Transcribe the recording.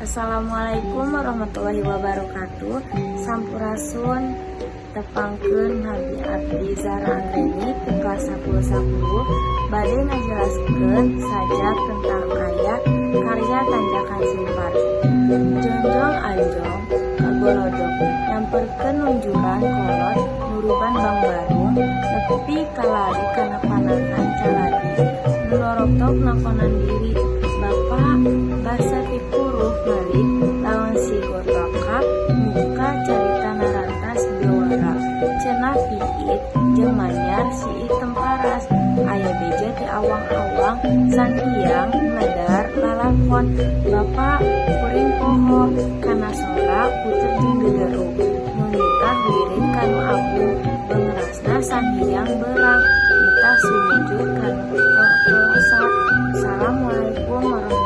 Assalamualaikum warahmatullahi wabarakatuh. Sampurasun, tepangkeun nami abdi Zara Anggreni ti kelas 10 10 bade ngajelaskeun sajak tentang ayah karya Tanjakan Simpar. Jonjong anjong kagolodok nyamperkeun nunjuran kolot nuruban bangbarung nepi kalari kana panahan caladi nu noroktok nakonan diri. Bapa basa pikuruh malik lawan si Gotaka muka carita narantas bewara cenah piit jeung manyar siit temparas aya beja ti awang-awang Sang Hyang medar lalakon. Bapa, kuring poho kana sora puter jeung gederug nu nitah wirid kanu agung beungrasna Sang Hyang beurang nitah sumujud kanu rosa. Assalamualaikum warahmatullahi.